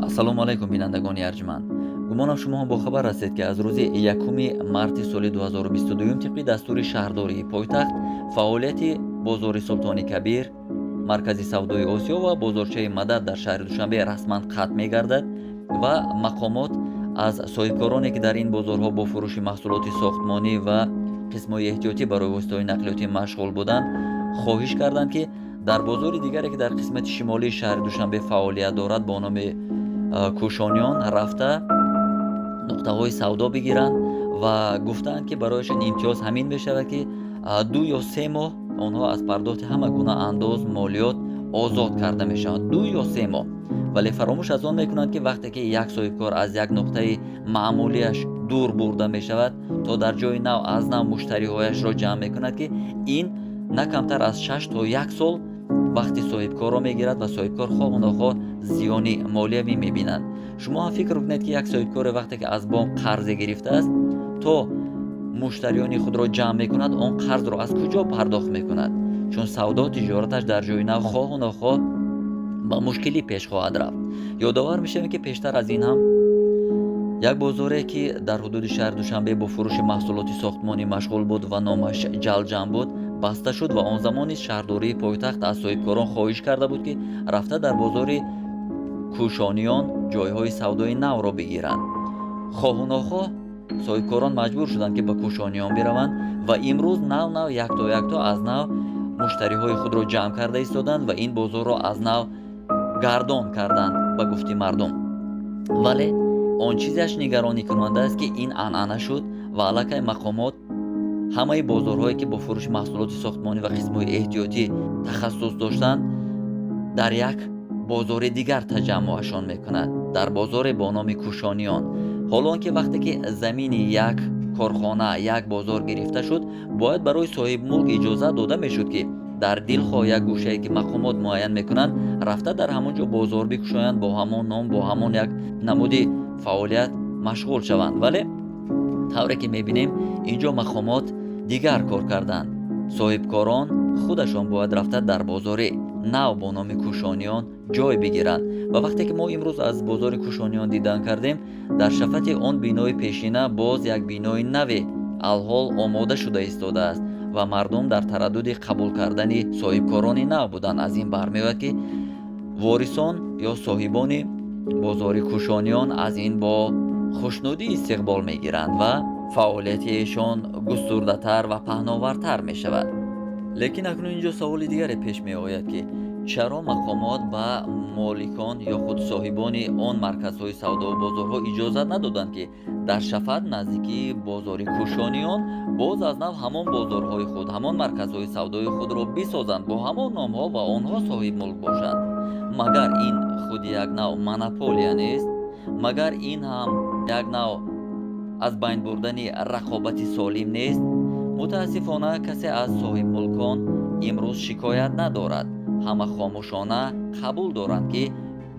Ассалому алайкум, бинандагони арҷманд. Гумонам, шумо ҳам бохабар ҳастед, ки аз рӯзи 1 марти соли 2022 тибқи дастури шаҳрдории пойтахт фаъолияти бозори Султони Кабир, маркази савдои Осиё ва бозорчаи Мадад дар шаҳри Душанбе расман қатъ мегардад ва мақомот аз соҳибкороне, ки дар ин бозорҳо бо фурӯши маҳсулоти сохтмонӣ ва қисмҳои эҳтиётӣ барои воситаҳои нақлиётӣ машғул буданд, хоҳиш карданд, ки дар бозори дигаре, ки дар қисмати шимолии шаҳри Душанбе фаъолият дорад бо номи Кӯшониён, рафта нуқтаҳои савдо бигиранд ва гуфтаанд, ки барояшон имтиёз ҳамин мешавад, ки 2 ё 3 моҳ онҳо аз пардохти ҳама гуна андоз, молиёт озод карда мешаванд. 2 ё 3 моҳ. Вале фаромӯш аз он мекунанд, ки вақте ки як соҳибкор аз як нуқтаи маъмулияш дур бурда мешавад, то дар ҷои нав аз нав муштариҳояшро ҷамъ мекунад, ки ин на камтар аз 6 то 1 сол вақти соҳибкорро мегирад ва соҳибкор хоҳу нохоҳ зиёни молиявӣ мебинад. Шумо ҳам фикр кунед, ки як соҳибкоре, вақте ки аз бонк қарзе гирифтааст, то муштариёни худро ҷамъ мекунад, он қарзро аз куҷо пардохт мекунад? Чун савдо тиҷораташ дар ҷои нав хоҳу нохоҳ ба мушкилӣ пеш хоҳад рафт. Ёдовар мешавем, ки пештар аз ин ҳам як бозоре, ки дар ҳудуди шаҳри Душанбе бо фурӯши маҳсулоти сохтмонӣ машғул буд ва номаш Ҷалҷам буд, баста шуд ва он замон низ шаҳрдории пойтахт аз соҳибкорон хоҳиш карда буд, ки рафта дар бозори Кӯшониён ҷойҳои савдои навро бигиранд. Хоҳу нохоҳ соҳибкорон маҷбур шуданд, ки ба Кӯшониён бираванд ва имрӯз нав нав, якто якто аз нав муштариҳои худро ҷамъ карда истоданд ва ин бозорро аз нав гардон карданд, ба гуфти мардум. Вале он чизеаш нигаронӣкунанда аст, ки ин анъана шуд ва аллакай мақомот ҳамаи бозорҳое, ки бо фурӯши маҳсулоти сохтмонӣ ва қисмҳои эҳтиётӣ тахассус доштанд, дар як бозори дигар таҷаммуашон мекунад, дар бозоре бо номи Кӯшониён. Ҳоло он ки вақте ки замини як корхона, як бозор гирифта шуд, бояд барои соҳибмулк иҷозат дода мешуд, ки дар дилхоҳ як гӯшае, ки мақомот муайян мекунанд, рафта дар ҳамон ҷо бозор бикушоянд, бо ҳамон ном, бо ҳамон як намуди фаъолият машғул шаванд. Вале тавре ки мебинем, ин ҷо мақомот дигар кор карданд. Соҳибкорон худашон бояд рафта дар бозори нав бо номи Кӯшониён ҷой бигиранд. Ва вақте ки мо имрӯз аз бозори Кӯшониён дидан кардем, дар шафати он бинои пешина боз як бинои наве алҳол омода шуда истодааст ва мардум дар тараддуди қабул кардани соҳибкорони нав буданд. Аз ин бармеояд, ки ворисон ё соҳибони бозори Кӯшониён аз ин бо хушнудӣ истиқбол мегиранд ва фаъолияти эшон густурдатар ва паҳновартар мешавад. Лекин акнун инҷо саволи дигаре пеш меояд, ки чаро мақомот ба моликон ё худ соҳибони он марказҳои савдову бозорҳо иҷозат надоданд, ки дар шафат наздикии бозори Кӯшониён боз аз нав ҳамон бозорҳои худ, ҳамон марказҳои савдои худро бисозанд бо ҳамон номҳо ва онҳо соҳибмулк бошанд? Магар ин худ як нав монополия нест? Магар ин ҳам як нав аз байн бурдани рақобати солим нест? Мутаассифона, касе аз соҳибмулкон имрӯз шикоят надорад. Ҳама хомӯшона қабул доранд, ки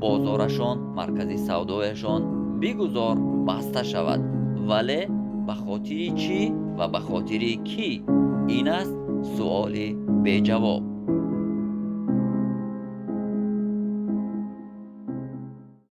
бозорашон, маркази савдояшон бигузор баста шавад. Вале ба хотири чӣ ва ба хотири кӣ? Ин аст суоли беҷавоб.